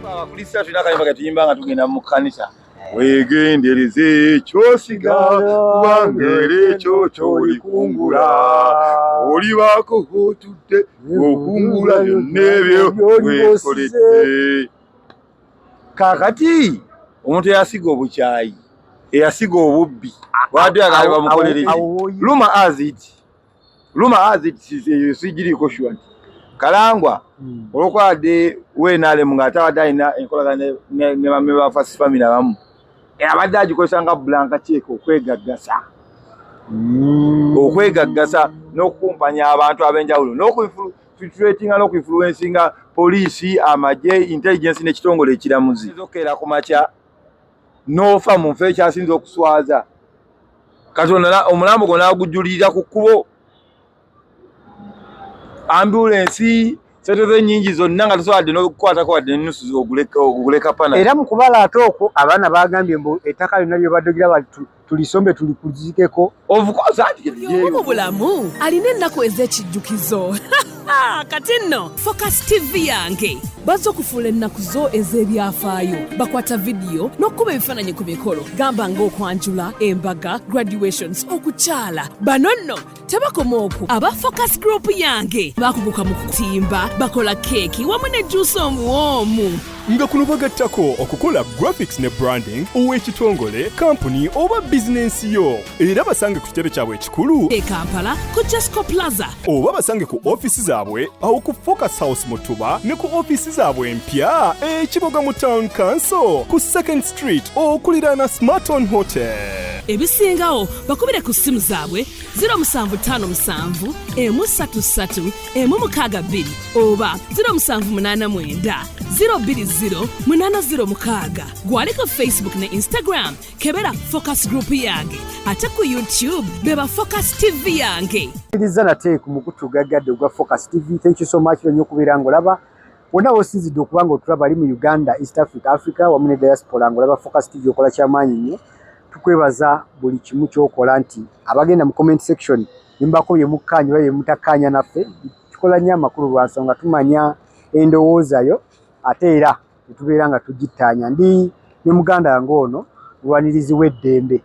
Abakristaayo tulina akayimba ke tuyimba nga tugenda mu kkanisa. Weegendereze ky'osiga, kubanga era ekyo ky'olikungula. Olibaako otudde ng'okungula byonna ebyo weekoledde. Kaakati omuntu eyasiga obukyayi, eyasiga obubbi, bw'adde ayagala bamukolere ki? Rumour has it, rumour has it, eyo sigiriiko sure nti Kalangwa olwokuba adde WNRM ng'ate abadde alina enkolagana ne bamemba ba First Family abamu, abadde agikozesa nga blank check okwegaggasa n'okukumpanya abantu ab'enjawulo n'okuinfiltratinga n'okuinfluencinga poliisi, amagye, intelligence n'ekitongole ekiramuzi. Okukeera ku makya n'ofa mu nfa ekyasinze okuswaza, Katonda omulambo gwo n'agujjulirira ku kkubo, ambulensi, sente ze nnyingi zonna nga tosobola n'okukwatako wadde n'ennusu ogule kapana. Era mu kubala ate okwo abaana bagambye mbu ettaka lyonna lyobadde ogiraba tulisombe tulikuzikeko. Of course, anti Omu mu bulamu alina ennaku ez'ekijjukizo. Kati nno Focus TV yange bazze okufuula ennaku zo ez'ebyafaayo. Bakwata vidiyo n'okukuba ebifaananyi ku mikolo, gamba ng'okwanjula, embaga, graduations, okukyala. Bano nno tebakoma okwo. Aba Focus Group yange bakuguka mu kutimba, bakola keeki wamu ne juusi omuwoomu. Nga kuno bagattako okukola graphics ne branding ow'ekitongole, kampuni oba bizinensi yo. Era basange ku kitebe kyabwe ekikulu e Kampala ku Jesco Plaza, oba basange ku ofiisi zaabwe awo ku Focus House Mutuba, ne ku ofiisi zaabwe empya e Kiboga mu Town Council ku Second Street okuliraana Smarton Hotel. Ebisingawo bakubire ku ssimu zaabwe 0757 133 162 oba 0789 020 806. Gwali ku Facebook ne Instagram, kebera Focus Group yange, ate ku YouTube beba Focus TV yange. Iriza nate ku mukutu gaggadde ogwa Focus TV. Thank you so much nnyo okubeera ng'olaba wonna w'osinzidde okuba ng'otulaba, ali mu Uganda, East Africa, Africa wamu ne diaspora, ng'olaba Focus TV, okola kyamaanyi nnyo. Tukwebaza buli kimu ky'okola, nti abagenda mu comment section nimbako bye mukkaanya oba bye mutakkaanya naffe, kikola nnyo amakulu lwa nsonga tumanya endowooza yo, ate era ne tubeera nga tugittaanya. Ndi ne muganda wange ono, mulwanirizi w'eddembe,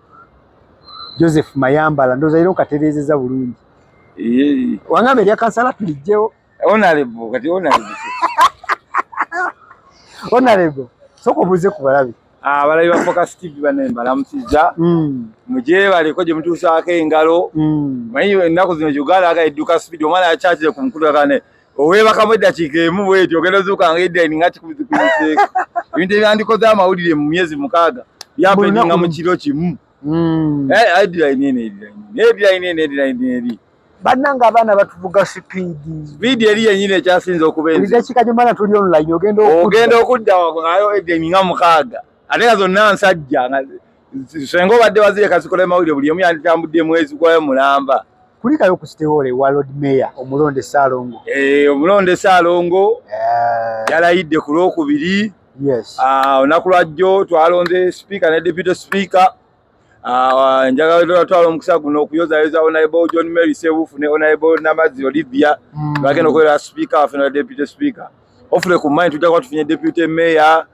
Joseph Mayambala. Ndowooza leero nkatereezezza bulungi. Wangamba erya kansala tulijjewo. Honorable, kati honorable. Honorable, sooka obuuze ku balabi. Abalabi ba Focus TV banne, mbalamusizza. Mugyebaleko gye mutuusaako engalo. Manyi ennaku zino Uganda aga edduka speed, omwana akyakire ku mukulu akane oweebakamu eddakiika emu bweti, ogenda ozuuka nga headline nga 100 zikuyiseeko. Ebintu ebyandikoze amawulire mu myezi 6 byahappeninga mu kiro kimu. Headline eno, headline, headline eno, headline eri. Bannange, abaana batuvuga speed. Speed eri yennyini ekyasinze okuba Buli enzibu. dakiika gyomala tuli online, ogenda ogenda okudda ngayo headline nga 6, ate nga zonna nsajja, nga senga obadde wazireka zikola mawulire, buli omu yanditambudde mwezi gwayo mulamba. Kulikayo ku City Hall ewa Lord Mayor omulonde Ssaalongo. Eh, omulonde Ssaalongo yalayidde ku Lwokubiri. Ah, olunaku lwajjo twalonze speaker ne deputy speaker. Ah, njagala twala omukisa guno okuyozayoza Honorable John Mary Sebufu ne Honorable Namazzi Olivia, bagenda okubeera speaker waffe na deputy speaker. Hopefully ku mine tujja kuba tufunye deputy mayor,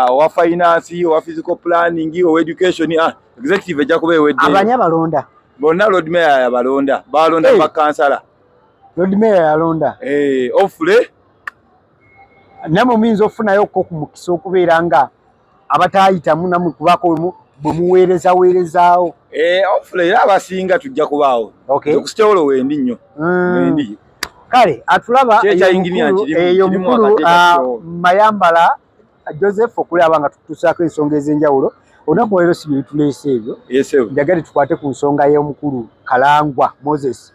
owa finance, owa physical planning, owa education. Executive ejja kuba eweddeyo. Abani abalonda? Bonna Lord Mayor yabalonda, balonda Hey. bakansala. Lord Mayor yalonda? Eh, hopefully. Nammwe muyinza okufunayo ko ku mukisa okubeera nga abataayitamu nammwe kubaako bwe muweereza weerezaawo. Eh, hopefully era abasinga tujja kubaawo. Ku City Hall wendi nnyo. Wendi. Kale atulaba Kye kya engineer eyo kirimu mukulu wakati ekyo. Mayambala Joseph, okulaba nga tutuusaako ensonga ez'enjawulo. Olunaku lwaleero si bye bituleese ebyo. Yes, sir. Njagale tukwate ku nsonga y'omukulu Kalangwa Moses,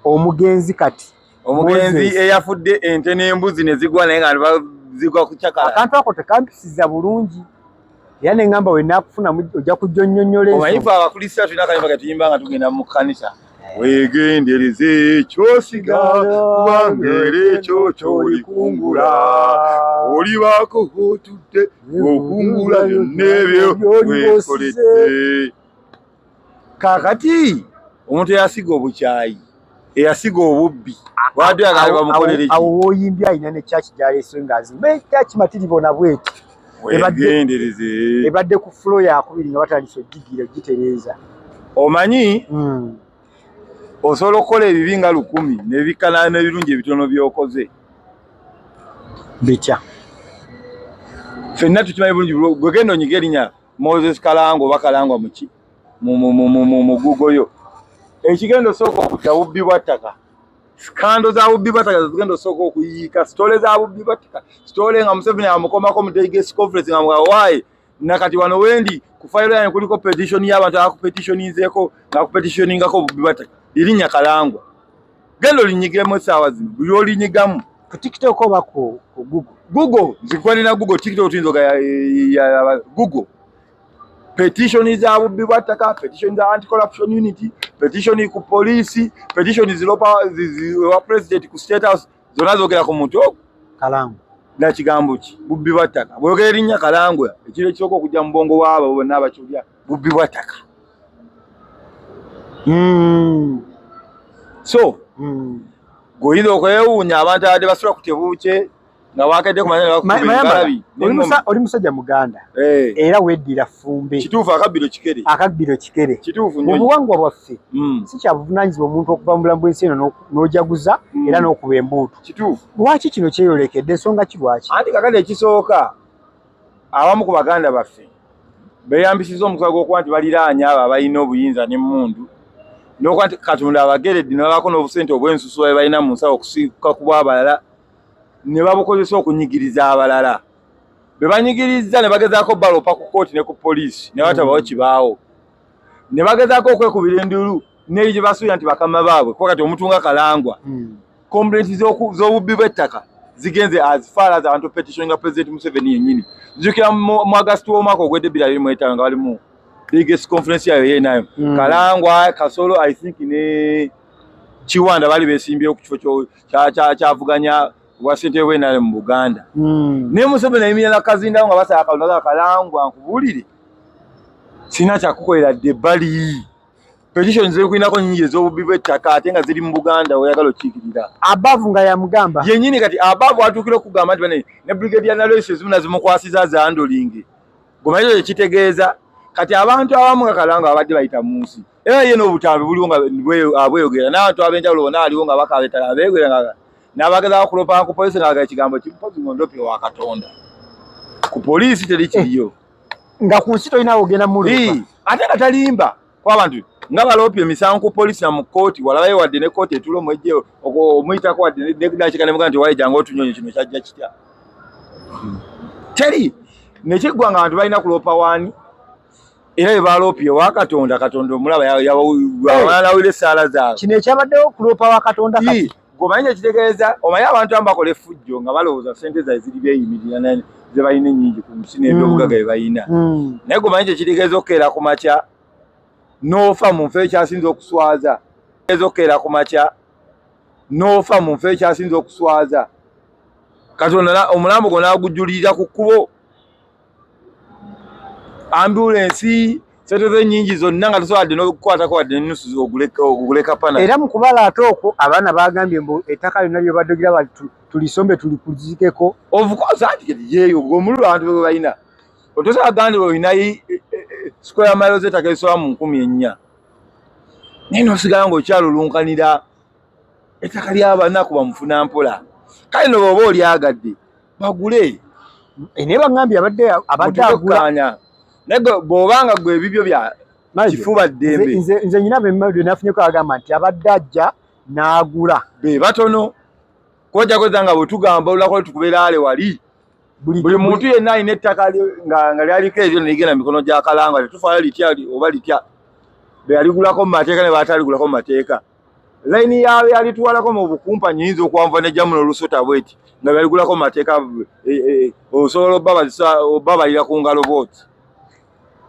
omugenzi kati. Omugenzi Moses. Eyafudde ente n'embuzi ne zigwa, naye nga zigwa ku cakala. Akantu ako tekampisiza bulungi, era ne ŋŋamba we naakufuna ojja kujja onnyonnyola Omanyi ensonga. ffe abakristaayo tulina akayimba ke tuyimba nga tugenda mu kkanisa. Weegendereze ky'osiga, kubanga era ekyo ky'olikungula. Olibaako otudde ng'okungula byonna ebyo weekoledde. Kaakati omuntu eyasiga obukyayi, eyasiga obubbi, Wadde oyagala bamukolere ki? Awo wooyimbye alina ne church gy'aleese ng'azimba church matiribona bweti. Wegendereze. Ebadde ku floor yakubiri nga batandise ogigira ogitereeza. Omanyi osobola okukola ebibi nga 1000 n'ebikana n'ebirungi ebitono by'okoze. Bitya? Ffenna tukimanyi bulungi, gwe genda onyige erinnya Moses Kalangwa oba Kalangwa muki mu Google yo. Ekigenda osooka okujja bubbi bwa ttaka. Scandal za bubbi bwa ttaka zigenda osooka okuyiika, story za bubbi bwa ttaka, story nga Museveni amukomako mu delegates conference nga mugamba why nakati wano wendi ku file yange kuliko petition y'abantu abakupetitioninzeeko ng'akupetitioningako bubbi bwa ttaka. Erinnya Kalangwa. Genda olinyigemu essaawa zino, buli olinyigamu. Ku TikTok oba ku Google? Google, nzikwanira Google, TikTok tuyinza oga Google. Petition za bubbi bwa ttaka, petition za anti-corruption unit, petition ku poliisi, petition ziropa wa president ku State House, zonna zoogera ku muntu ogwo. Kalangwa. Na kigambo ki? Bubbi bwa ttaka. Bw'oyogera erinnya Kalangwa, ekiro ekisooka okujja mu bwongo bw'abo bonna abakyulya, bubbi bwa ttaka. So, gwe oyinza okwewuunya abantu abadde basula ku tebuukye nga wakedde ku manene bakukuba engalabi. Oli musajja Muganda era weddira Ffumbe. Kituufu, akabbiro kikere. Akabbiro kikere. Kituufu nnyo. Mu buwangwa bwaffe si kya buvunaanyizibwa omuntu okuva mu bulamu bw'ensi eno n'ojaguza era n'okuba embuutu. Kituufu. Lwaki kino kyeyolekedde? Ensonga ki lwaki? Anti kakati ekisooka, abamu ku baganda baffe beeyambisizza omukisa gw'okuba nti baliraanye abo abalina obuyinza n'emmundu, n'okuba nti Katonda abageredde ne babaako n'obusente obw'ensusu bwe balina mu nsawo okusika ku bw'abalala, ne babukozesa okunyigiriza abalala. Be banyigirizza ne bagezaako baloopa ku kkooti ne ku poliisi ne batabawo kibaawo. Ne bagezaako okwekubira enduulu n'eri gye basuubira nti bakama baabwe, kuba kati omuntu nga Kalangwa, complaints z'obubbi bw'ettaka zigenze as far as abantu petitioninga President Museveni yennyini. Nzijukira mu August w'omwaka ogwedde 2025 nga bali mu biggest conference yayo yenayo. Kalangwa, Kasolo, I think ne Kiwanda bali besimbyewo ku kifo kyavuganya bwa ssentebe bw'NRM mu Buganda. Naye Museveni ayimirira na kazindawo nga basaba akalulu, Kalangwa nkubuulire, sirina kyakukolera dde ebbali. Petition zekulinako nnyingi ez'obubbi bw'ettaka ate nga ziri mu Buganda oyagala okiikirira. Abavu nga yamugamba. Yennyini kati abavu atuukira okugamba nti bane ne Brigadier Nalweyiso ezimu nazimukwasiza zandolinge. Gomanyi ekyo kitegeeza kati abantu abamu nga Kalangwa abadde bayita mu nsi. Era ye n'obutambi buliwo nga abweyogera n'abantu ab'enjawulo bonna aliwo nga bakaaba ettaka abeeyogera nga n'abagezaako kulopa ku poliisi nga ekigambo kimpozi ng'ondopye wa Katonda. Ku poliisi teri kiriyo. Nga ku nsi tolina ogenda mulupa. Ate nga talimba kuba abantu nga baloopye emisango ku poliisi na mu kkooti, walabayo wadde ne kkooti etuula omwejje omuyitako wadde neddakiika ne mugamba nti waye jangu otunyonyi kino kyajja kitya. Teri nekiggwa nga abantu balina kuloopa waani, era bye baloopye wa Katonda, Katonda omulaba yawulira essaala zaabwe. Kino ekyabaddewo kuloopa wa Katonda kati. Gwe omanyi ekitegeeza, omanyi abantu abamu bakola effujjo nga balowooza ssente zaabwe ziri beeyimirira ze balina ennyingi ku nsi n'ebyobugagga bye balina. Naye gwe omanyi kyekitegeeza okukeera ku makya n'ofa mu nfa ekyasinze okuswaza. Okukeera ku makya n'ofa mu nfa ekyasinze okuswaza. Katonda omulambo gwo n'agujjulirira ku kkubo. Ambulensi sente ze nnyingi zonna nga tosobola wadde n'okukwatako wadde n'ennusu ogule kapana. Era mu kubalaata okwo abaana bagambye mbu ettaka lyonna ly'obadde ogiraba tulisombe tulikuzikeko. Of course anti kati yeeyo omululu abantu bwe balina. Otosobola kugamba nti olina square miles z'ettaka ezisoba mu 4000. Naye n'osigala ng'okyalulunkanira ettaka ly'abanaku bamufuna mpola. Kale nno bw'oba olyagadde bagule. Naye baŋŋambye abadde agula. Naye bw'obanga gwe ebibyo bya kifuba ddembe. Nze nyina be nafunyeko agamba nti abadde ajja n'agula. Be batono. Kojja kweza nga bwe tugamba olunaku lwe tukubeera ale wali. Buli muntu yenna alina ettaka nga lyaliko eryo ne ligenda mu mikono gya Kalangwa, tetufaayo litya oba litya. Be yaligulako mu mateeka ne bataaligulako mu mateeka. Layini yaabwe yalitwalako mu bukumpanyi eyinza okuwanvuwa n'ejjamu n'olusota bweti nga byaligulako mu mateeka, osobola obbabalira ku ngalo bw'oti.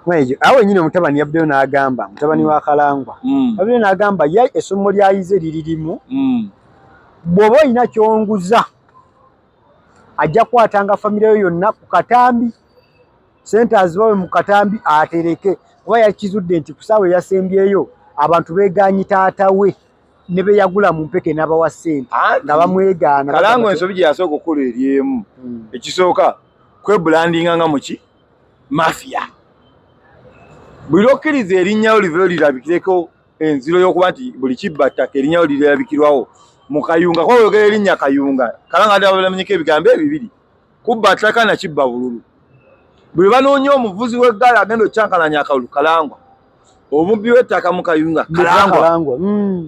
Mwejo, awo wennyini omutabani yavuddeyo n'agamba, mutabani wa Kalangwa. Yavuddeyo n'agamba ye essomo ly'ayize liri limu. Bw'oba olina ky'onguza, ajja kukwatanga famire yo yonna ku katambi, ssente azibawe mu katambi atereke, kuba yakizudde nti ku ssaawa eyasembyeyo abantu beegaanyi taata we. Ne be yagula mu mpeke n'abawa ssente nga bamwegaana. Kalangwa ensobi gye yasooka okukola eri emu. Ekisooka kwebrandinga nga muki mafia. Buli lwokkiriza erinnya lyo liveyo lirabikireko enziro y'okuba nti buli kibba ttaka erinnya lyo lirabikirwawo mu Kayunga, kuba oyogera erinnya Kayunga, Kalangwa ate bamanyiko ebigambo ebibiri, kubba ttaka na kibba bululu. Buli banoonya omuvuzi w'eggaali agenda okukyankalanya akalulu, Kalangwa. Omubbi w'ettaka mu Kayunga, Kalangwa.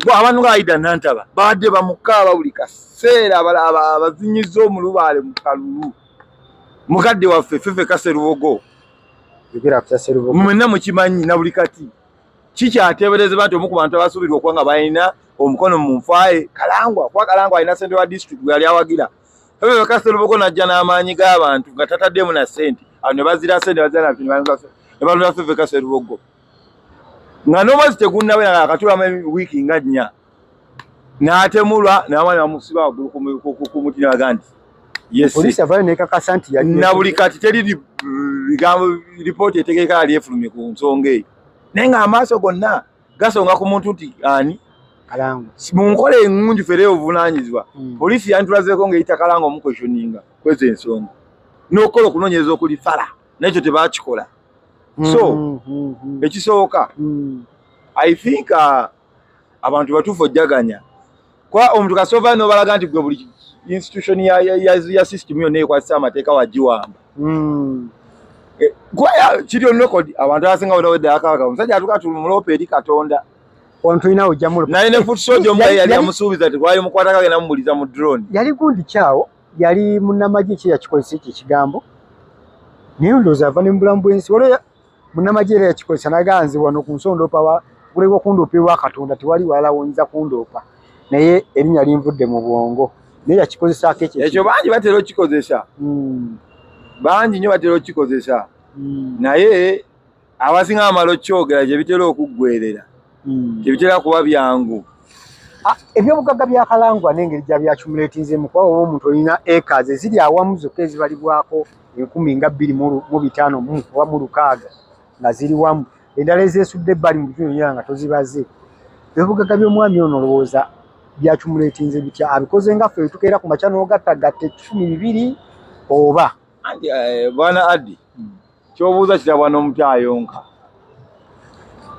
Bo abantu nga Aida Nantaba babadde bamukaaba buli kaseera, abazinyiza omulubaale mu kalulu. Mukadde waffe Fefe Kaserubogo, mwenna mukimanyi na buli kati kikyateeberezebwa nti omu ku bantu abasuubirwa okuba nga balina omukono mu nfaaye Kalangwa, kuba Kalangwa alina ssente wa disitulikiti gwe yali awagira. Fefe Kaserubogo n'ajja n'amaanyi g'abantu nga tataddemu na ssente, awo ne bazira ssente, bazira ne balonda Fefe Kaserubogo nga n'omwezi tegunnawera nga akatulamu wiiki nga nnya, n'atemulwa n'amala bamusiba waggulu ku muti n'aga nti poliisi yavayo nekakasa nti na buli kati teri bigambo lipooti etegeeka yali efulumye ku nsonga eyo, naye ng'amaaso gonna gasonga ku muntu nti ani Kalangwa. Mu nkola eŋŋungi fere obuvunaanyizibwa, poliisi yantulazeeko ng'eyita Kalangwa omukweshoninga kweza ensonga n'okukola okunoonyereza okuli fala, nakyo tebakikola. So ekisooka, I think abantu batuufu ojjaganya kuba omuntu kasova n'obalaga nti gwe buli institution ya system yonna ekwasisa amateeka wagiwamba. Kuba kiri on record, abantu abasinga bonawedde akaaga omusajja atuka tumulope eri Katonda. Ono tulina ojjamu. Naye ne foot soldier omu yali amusuubiza nti gwali mukwatako agenda mumuliza mu drone. Yali gundi kyawo, yali munnamagye ki yakikozesa ekyo ekigambo, naye ndowooza ava ne mu bulamu bw'ensi. Waliwo munnamagye era yakikozesa n'agamba nze wano ku nsondoopa kuleka okundoopa ewa Katonda tewali walala woyinza kundoopa, naye erinnya linvudde mu bwongo, naye yakikozesaako ekyo. Ekyo bangi batera okukikozesa, bangi nnyo batera okukikozesa, naye abasinga bamala okukyogera gye bitera okuggwerera, tebitera kuba byangu. Ebyobugagga bya Kalangwa n'engeri gya byaccumulatinzemu, kuba oba omuntu olina acres eziri awamu zokka ezibalibwako 2500 mu oba mu 6000 nga ziri wamu, endala ezeesudde ebbali mu bitundu byonna nga tozibaze. Ebyobugagga by'omwami ono olowooza byaccumulatinze bitya? Abikoze nga ffe tukeera ku makya n'ogattagatta 12 oba? Anti bwana Addi, kyobuuza kitabwa n'omuti ayonka.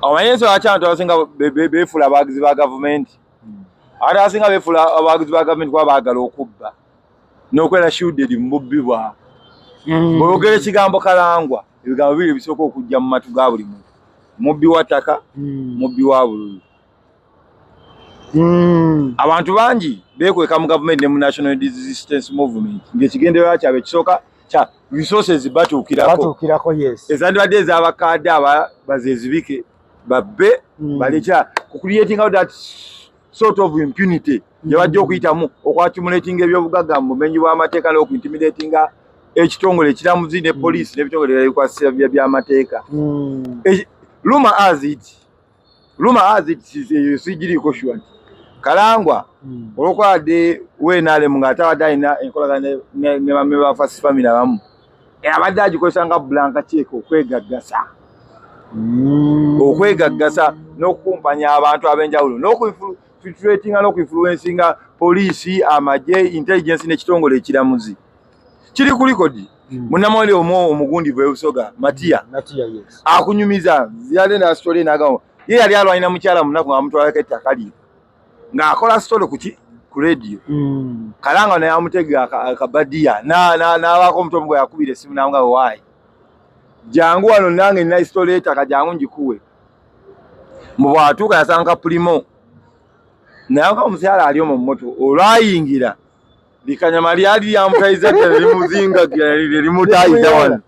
Omanyi ensonga lwaki abantu abasinga beefuula abawagizi ba gavumenti? Ate abasinga beefuula abawagizi ba gavumenti kuba baagala okubba n'okwera shielded mu bubbi bwabwe. Bw'oyogera ekigambo Kalangwa, ebigambo bibiri ebisooka okujja mu matu ga buli muntu, mubbi wa ttaka, mubbi wa bululu. Abantu bangi beekweka mu gavumenti ne mu National Resistance Movement ng'ekigendererwa kyabwe ekisooka kya resources batuukirako, ezandibadde ez'abakaadde aba bazeezibike babbe, balekya ku creating out that sort of impunity gye bajja okuyitamu okwaccumulatinga ebyobugagga mu bumenyi bw'amateeka n'okuintimidatinga ekitongole ekiramuzi ne poliisi n'ebitongole ebikwasisa by'amateeka. Rumour has it, rumour has it, eyo sigiriiko sure, nti Kalangwa olwokuba adde WNRM ng'ate abadde alina enkolagana ne bamemba ba First Family abamu, abadde agikozesa nga blank check okwegaggasa, okwegaggasa n'okukumpanya abantu ab'enjawulo n'okuinfiltratinga n'okuinfluencinga poliisi, amagye, intelligence n'ekitongole ekiramuzi. Kiri ku record. Munnamawulire omu omugundivu e Busoga, Matiya, akunyumiza yali na story n'agamba ye yali alwanira mukyala munaku ng'amutwalako ettaka lye ng'akola story ku ki ku radio. Kalangwa naye amutega akabadiya n'abaako omuntu omu gwe yakubira essimu n'amugamba, "Waayi, jangu wano, nange nina story y'ettaka, jangu ngikuwe." Mu bw'atuuka yasanga kapulimo, naye nga omukyala ali omwo mu mmotoka, olwayingira likanyama lyali lyamutayiza ddala limuzingagira limutayiza wano,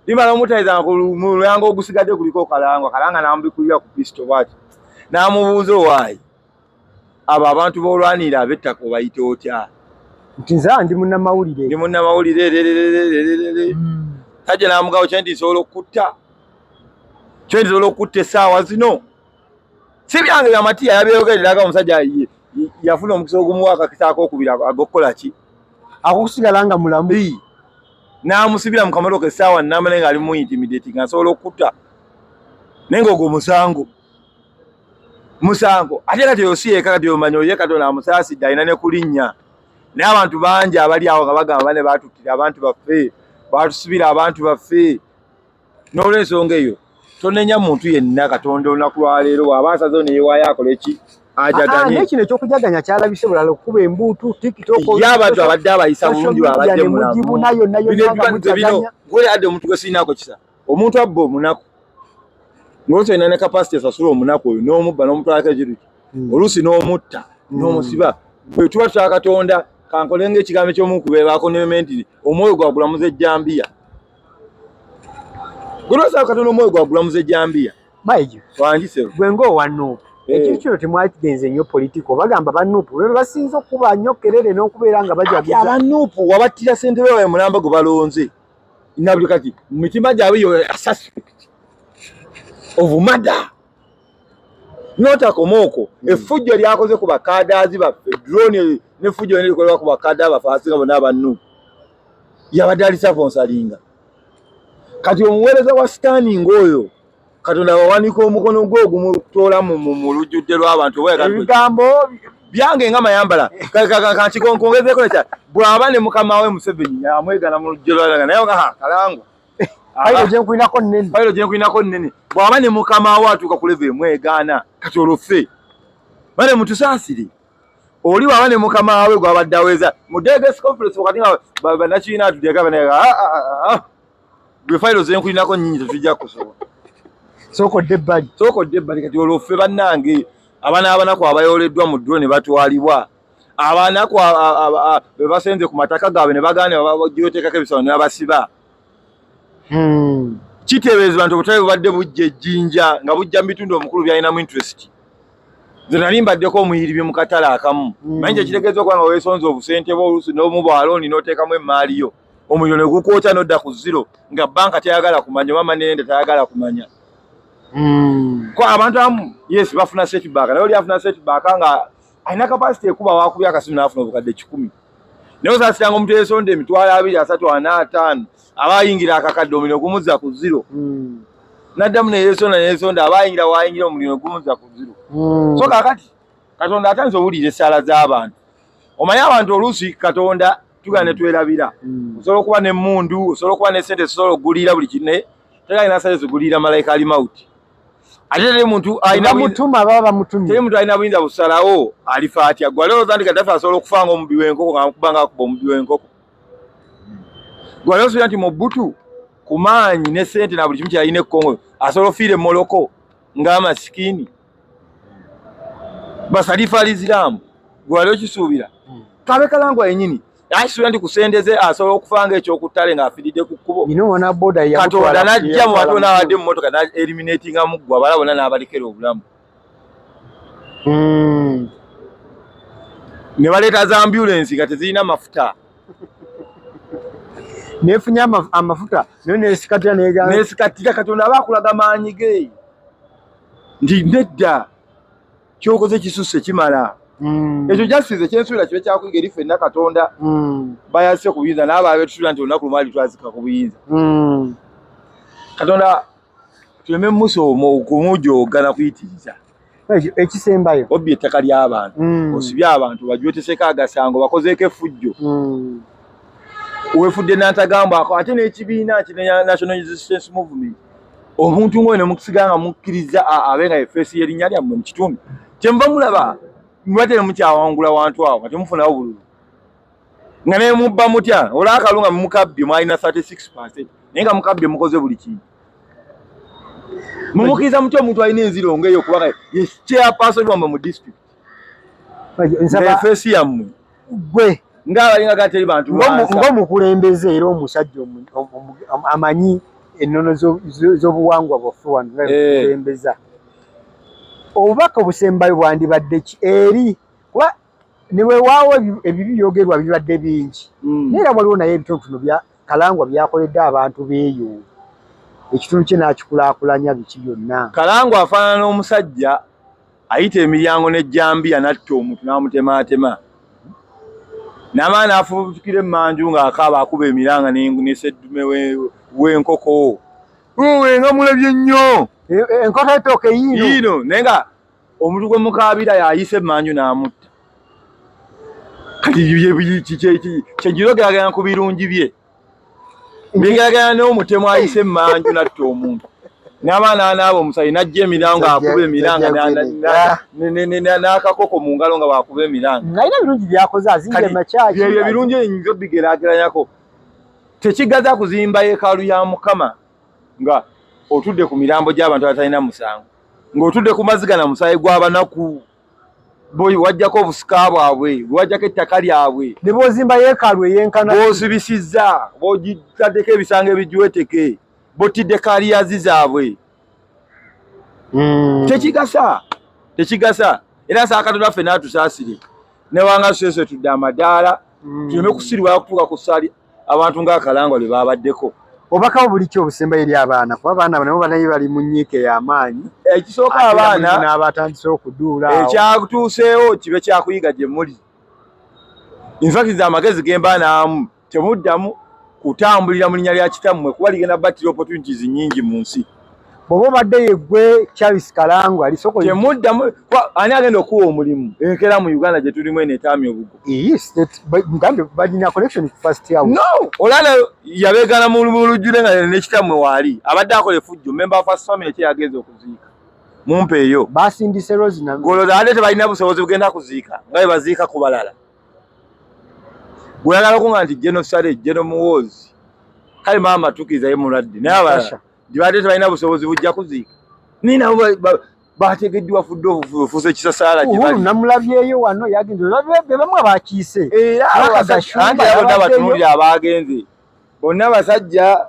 limala omutayiza nga mulyango ogusigadde kuliko Kalangwa. Kalanga n'amubikulira ku pisito bwati n'amubuuza, "Owaayi, abo abantu b'olwanira ab'ettaka obayita otya?" Nti nze ndi munnamawulire. Ndi munnamawulire erererererere. Tajja n'amugawo kye nti nsobola okutta, kye nti nsobola okutta essaawa zino si byange bya Matiya yabyeyogereraga. Omusajja yafuna omukisa ogumuwa akakisa akokubiri ag'okukola ki? Akokusigala nga mulamu. N'amusibira mu kamotoka essaawa nnamba, naye ng'ali mu intimidate nga nsobola okutta, naye ng'ogwo musango. Musango ate kati oyo si yeka, kati omanyi oye Katonda amusaasidde alina ne kulinnya, naye abantu bangi abali awo nga bagamba bane batuttira abantu baffe, batusibira abantu baffe. N'olwensonga eyo tonenya muntu yenna. Katonda olunaku lwaleero bw'aba asazeewo neyewaayo akole ki, ajaganye. Naye kino ekyokujaganya kyalabise bulala, okukuba embuutu, TikTok, ye abantu abadde abayisa bulungi, babadde mugibuna yonna yonna nga mujaganya. Gwe adde omuntu gwe sirinaako kisa, omuntu abba omunaku ng'oluusi olina ne capacity esasula omunaku oyo, n'omubba n'omutwalako ekintu kye, oluusi n'omutta n'omusiba. Bwe tuba tutya Katonda, kankole ng'ekigambo eky'omukubeerako nementi, omwoyo gwagulamuza ejjambiya. Gwe lwasaba Katonda omwoyo gwagulamuza ejjambiya. Mayijo. Wangi sebo. Gwe ng'owa Nuupu, ekintu kino temwakigenze nnyo political. Bagamba ba Nuupu be basinze okuba nnyo kerere n'okubeera nga bajaguza. Aba Nuupu wabattira ssentebe waabwe mulamba gwe balonze nabuli kati mu mitima gyabwe yo a suspect of murder. Notakoma okwo, effujjo lyakoze ku bakadaazi baffe, drone n'effujjo lyonna likolebwa ku bakada baffe abasinga bonna aba Nuupu, yabadde ali sponsoringa. Kati omuweereza wa sitaani ng'oyo, Katonda wawanika omukono gwe ogumutoola mu lujjudde lw'abantu oba ebigambo byange nga mayambala kankikonkongezeeko nekya bw'aba ne mukama we Museveni amwegana mu lujjo lwalaga naye nga Kalangwa fayiro gyenkulinako nnene, fayiro gyenkulinako nnene. Bw'aba ne mukama we atuuka ku level emwegaana, kati olwo ffe bale mutusaasire. Oli bw'aba ne mukama we gw'abadde aweza mu delegates conference wakati nga bannakibiina atudeka bana gwe fayiro zenkulinako nnyingi, tetujja kusobola. Sooka odde ebbali. Sooka odde ebbali. Kati olwo ffe bannange abaana abanaku abayoleddwa mu dduro ne batwalibwa, abanaku be basenze ku mataka gaabwe ne bagaana bagyoteekako ebisolo ne babasiba, kiteeberezebwa nti obutale bubadde bujja ejjinja nga bujja mu bitundu omukulu byalinamu interest. Nze nali mbaddeko omuyiribi mu katale akamu, manyi kyekitegeeza okuba nga weesonze obusente bwo oluusi n'omu bwalooni n'oteekamu emaali yo, omuliro ne gukwokya n'odda ku zero, nga banka teyagala kumanya oba manende tayagala kumanya. Ko abantu abamu yes bafuna setback, naye oli afuna setback nga alina capacity ekuba wakubya akasimu n'afuna obukadde 100, naye osaasiranga omuntu yesonda 200,000, 300, 400, 500, aba ayingira akakadde omuliro gumuzza ku zero, naddamu neyesonda neyesonda, aba ayingira wayingira omuliro gumuzza ku zero. So kakati Katonda atandise owulira essaala z'abantu. Omanyi abantu oluusi Katonda tugenda ne twerabira. Osobola okuba n'emmundu, osobola okuba ne sente zisobola okugulira buli kintu, naye teri alina sente zigulira malayika ali mauti. Ate teri muntu alina bamutuma, baba bamutumye. Teri muntu alina buyinza busalawo alifa atya. Gwe alowooza nti Gaddafi asobola okufa nga omubbi w'enkoko, nga amukuba nga akuba omubbi w'enkoko? Gwe alowooza nti Mobutu ku maanyi ne sente na buli kimu kyalina e Congo asobola ofiira e Morocco ng'amasikini basalifa aliziramu? Gwe wali okisuubira? Kabe Kalangwa yennyini akisuubira nti ku sente ze asobola okufa nga ekyokuttale ng'afiiridde ku kkubo? Katonda n'ajja mu bantu bonna abadde mu mmotoka eliminatinga muggwa abala bonna n'abalekera obulamu, ne baleeta za ambulensi nga tezirina mafuta. Nefunye amafuta naye nesikatira. Nesikatira. Katonda aba akulaga maanyi ge nti nedda, kyokoze kisusse, kimala. Ekyo justice ekyensuubira kibe kyakuyiga eri ffenna. Katonda bayase ku buyinza n'abo abetusuubira nti olunaku lumu alitwazika ku buyinza. Katonda tuleme musa okumujooga na kuyitiriza. Ekisembayo. Obbye ettaka ly'abantu, osibye abantu, bajweteseko agasango, bakozeeko effujjo, wefudde nantagambwako, ate n'ekibiina kino National Resistance Movement, omuntu ng'oyo ne mukusiga nga mukkiriza abe nga ye face y'erinnya lyammwe mu kitundu kyemuva mulaba muba temukyawangula wantu awo, nga temufunawo bululu, nga ne mubba mutya olwakalu nga mukabbye mwalina 36%, naye nga mukabbye mukoze buli kintu. Mumukkiriza mutya omuntu alina enziro ng'eyo kubanga ye chairperson wammwe mu district, Nsaba face yammwe? Gwe ng'abalinga gateri bantu ng'omukulembeze era omusajja amanyi ennono z'obuwangwa bwaffe wano nga mukulembeza, obubaka obusembayo bwandibadde ki eri, kuba ne weewaawo ebibi byogerwa bibadde bingi, naye era waliwo naye ebitonotono bya Kalangwa byakoledde abantu beeyo, ekitundu kye n'akikulaakulanya, biki byonna? Kalangwa afaanana omusajja ayita emiryango n'ejjambiya n'atta omuntu n'amutemaatema, n'amala n'afubutukira emmanju ng'akaaba, akuba emiranga ne seddume w'enkoko. Owe nga mulabye nnyo. Enkoko etooke yiino. Yiino, naye nga Omuntu gwe mukaabira yayise emanju n'amutta. Kati kyenjirogeraganya ku birungi bye, mbigeraganya n'omutemu ayise emanju n'atta omuntu n'abaana anaaba omusayi n'ajja emiranga akuba emiranga n'akakoko mu ngalo nga bwakuba emiranga. Alina ebirungi byakoze, azimbye amakyaki. Byebyo ebirungi enyinza obigeraageranyako. Tekigaza kuzimba yeekaalu ya Mukama nga otudde ku mirambo gy'abantu abatalina musango, ng'otudde ku maziga na musaayi gw'abanaku, wajjako obusika bwabwe, wajjako ettaka lyabwe. Ne bw'ozimba yeekaalu eyenkana, bw'osibisizza, bw'ogitaddeko ebisango ebigiweteke, botidde kaliyazi zaabwe. Tekigasa, tekigasa. Era nsaba Katonda ffe n'atusaasire, newanga sese tudde amadaala, tuleme kusirwala kutuuka ku ssaali abantu ng'akalangwa lwe babaddeko. Obubaka buli ki obusembayo eri abaana, kuba abaana nabo banaye bali mu nnyiike y'amaanyi? Ekisooka, abaana n'abatandise okuduula. Ekyatuuseewo kibe kyakuyiga gye muli. In fact, nze amagezi ge mba naamu, temuddamu kutambulira mu linnya lya kitammwe, kuba ligenda battira opportunities nnyingi mu nsi. Bw'oba obadde yeggwe Charles Kalangwa alisoko. Temuddamu. Ani agenda okuwa omulimu enkeera mu Uganda gye tulimu eno etaamya obugo? Mugambe balina connection ku first house. No, olala yabeegana mu lujjule nga nekitammwe waali abadde akola efujjo, member of first family kye yagenza okuziika mumpeeyo. Basindise Rose na Goloza ate tebalina busobozi bugenda kuziika nga bwe baziika ku balala. Gweyagala okunga nti General Saleh, General Muhoozi, kale maama tukkirizayo mulwadde, naye abalala gibadde tebalina busobozi bujja kuziika, naye nabo bategeddwa wafudde ofuuse ekisasaala gye bali. Namulabyeyo wano yagenze, be bamu abakiise. Era anti bonna batunuulira abagenze bonna basajja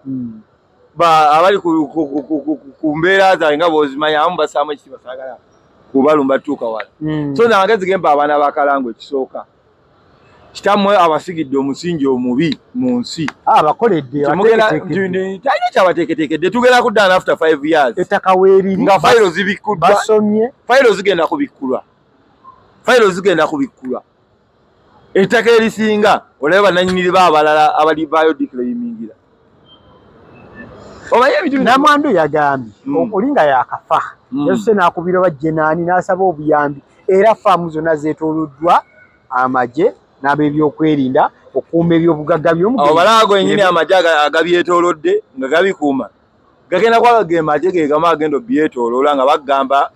abali ku mbeera zange nga bw'ozimanyi, abamu bassaamu ekitiibwa, saagala kubalumba tuuka wala. So amagezi gempa abaana ba Kalangwa, ekisooka, kitammwe abasigidde omusingi omubi mu nsi. Abakoledde. Talina kyabateeketeekedde. Tugenda kuddana after 5 years. Ettaka weeriri. Nga fayiro zibikkuddwa. Basomye. Fayiro zigenda kubikkulwa, fayiro zigenda kubikkulwa. Ettaka erisinga olabe bannannyini ba abalala abalivaayo declaimingira, omanyi ebintu. Namwandu yagambye oli nga yakafa, yasuse n'akubira bajjenaani n'asaba obuyambi, era faamu zonna zeetooloddwa amagye n'ab'ebyokwerinda okukuuma ebyobugagga by'omugenzi. Awo gennyini amagye agabyetoolodde nga gabikuuma gagenda kwaga ge magye ge gamu agenda obyetooloola nga bagamba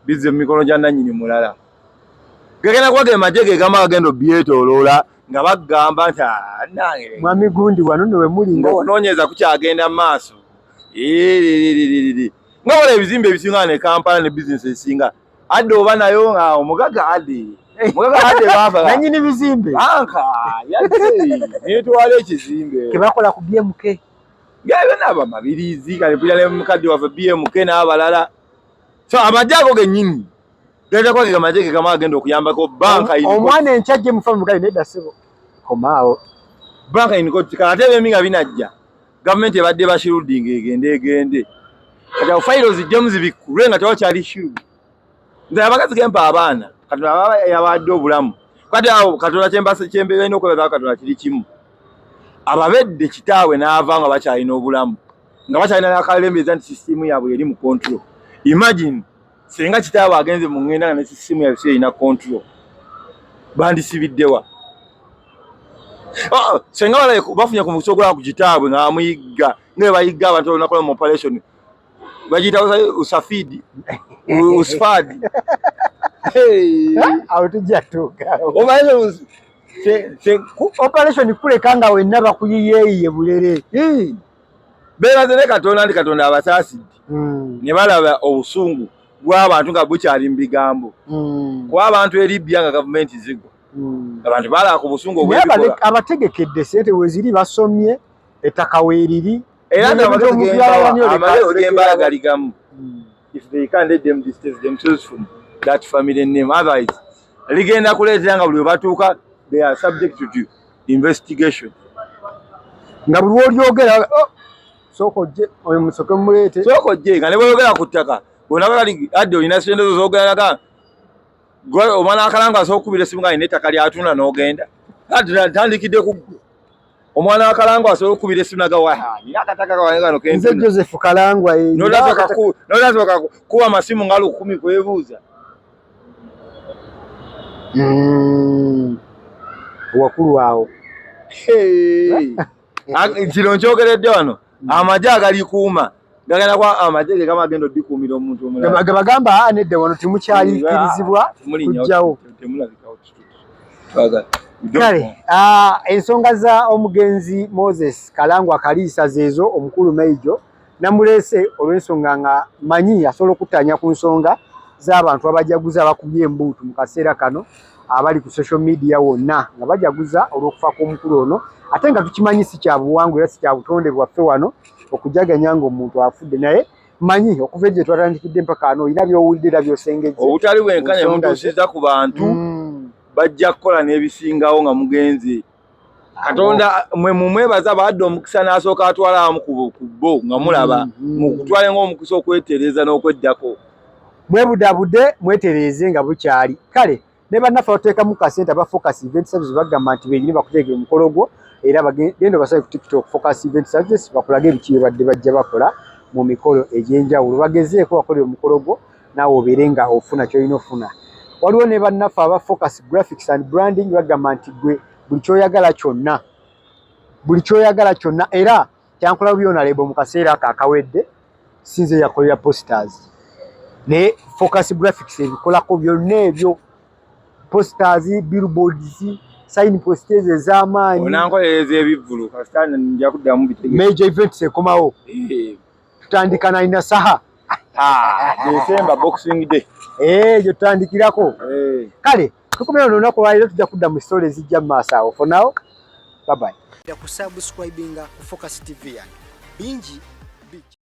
bizze mu mikono gya nannyini mulala. Gagenda kuba ge magye ge gamu agenda obyetooloola nga bagamba nti, "Ah, nange Mwami gundi wano nno we muli nga ng'onoonyereza kukyagenda mu maaso." Eererererere. Nga wala ebizimbe ebisinga ne Kampala ne bizinesi ezisinga adde oba nayo nga omugaga adde, omugaga adde baafa. Nannyini bizimbe. Banka yadde netwala ekizimbe. Kebakola ku BMK. Ngaebyo naba Mabirizi kale mpulira ne mukadde waffe BMK n'abalala. So amagye ago gennyini gajja kuba ge gamagye ge gamu agenda okuyambako banka. Omwana enkya gye mufa mugali, nedda ssebo, komaawo. Banka in kati ate ebyembi nga binajja, gavumenti ebadde bashielding egende egende, kati awo fayiro zijjemu zibikkulwe nga tewakyali shield. Nze abakazi gempa abaana, Katonda aba yabadde obulamu, kati awo Katonda kyembeerina okwebaza Katonda kiri kimu, ababedde kitaabwe n'ava nga bakyalina obulamu, nga bakyalina nakalembeza nti sisitimu yaabwe eri mu control. Imagine singa kitaabwe agenze mu ngenda nga ne sisitimu yaabwe si erina control, bandisibiddewa? Oh, senga balaye bafunye ku mukisa ogulaba ku kitaabwe nga bamuyigga nga bwe bayigga abantu olunaku mu operation bagiyita usafidi usfadi. Awo tujja tuuka. Operation kuleka nga wenna bakuyiyeeyiye bulere. Beebaze ne Katonda nti Katonda abasaasidde ne balaba obusungu bw'abantu nga bukyali mu bigambo, kuba abantu e Libya nga gavumenti zigwa, abantu balaba ku busungu Naye obw'ebikolwa. Abategekedde sente weziri, basomye, ettaka weeriri. Era nze amagezi Omuntu gembawa, yalaba nnyo. Amagezi gembawa gali gamu: if they can let them distance themselves from that family name, otherwise ligenda kuleetera nga buli we batuuka they are subject to investigation. Nga buli lwolyogera, "Oh, sooka ojje oyo musoke muleete." Sooka ojje nga ne bweyogera ku ttaka bwonaba kali adde olina sente zo zogeraga omwana akalanga asobola okukubira esimu nga alina ettaka lyatunda n'ogenda. Ati tandikidde ku ggwe omwana wakalangwa asobola okukubira esimu naga wa nina akataka kawange kano Nze kentunda. Joseph Kalangwa. Nolazooka kuba amasimu nga 1000 kwebuuza. Wakulu awo. Kino nkyogeredde wano, amagye agalikuuma gagenda kwa amagye ge gaba agenda odikuumira omuntu omulala. Gabagamba, "Ah, nedda, wano temukyalikirizibwa kujjawo." Temulabikawo. Kale ensonga za omugenzi Moses Kalangwa Kaliisa zeezo. Omukulu Maijo namuleese olw'ensonga nga manyi asobola okuttaanya ku nsonga z'abantu abajaguza abakubye embuutu mu kaseera kano, abali ku social media wonna nga bajaguza olw'okufa kw'omukulu ono, ate nga tukimanyi si kya buwangwa era si kya butonde bwaffe wano okujaganya ng'omuntu afudde. Naye manyi okuva egyo twatandikidde mpaka ano olina by'owulidde era by'osengejje. Obutali bwenkanya Nsonga ze. mutuusiza ku bantu, bajja kukola n'ebisingawo nga mugenze. Katonda mwe mumwebaza baadde omukisa n'asooka atwala abamu ku bo nga mulaba, mukutwale ng'omukisa okwetereeza n'okweddako. Mwebudaabude, mwetereeze nga bukyali. Kale ne bannaffe abateekamu kasente aba Focus Event Service bagamba nti benyini bakuteekera omukolo gwo, era genda obasabe ku TikTok, Focus Event Services, bakulage ebiki bye badde bajja bakola mu mikolo egy'enjawulo. Bagezeeko bakolera omukolo gwo, naawe obeere nga ofuna ky'olina ofuna. Waliwo ne bannaffe aba Focus Graphics and Branding, bagamba nti gwe buli kyoyagala kyonna, buli kyoyagala kyonna, era kyankola byona lebo mu kaseera ako akawedde sinze yakolera posters, naye Focus Graphics ebikolako byonna ebyo, posters, billboards, sign posters ez'amaanyi. Onankolereza ebivvulu, kasita nja kuddamu bitegeke. Major events ekomawo. Tutandika nalina saha. December, Boxing Day. Gye tutandikirako. Kale tukomera olunaku olwaleero, tujja kudda mu story ezijja mu maaso awo. For now, bye bye. Kusubscribinga ku Focus TV yange, bingi bijja.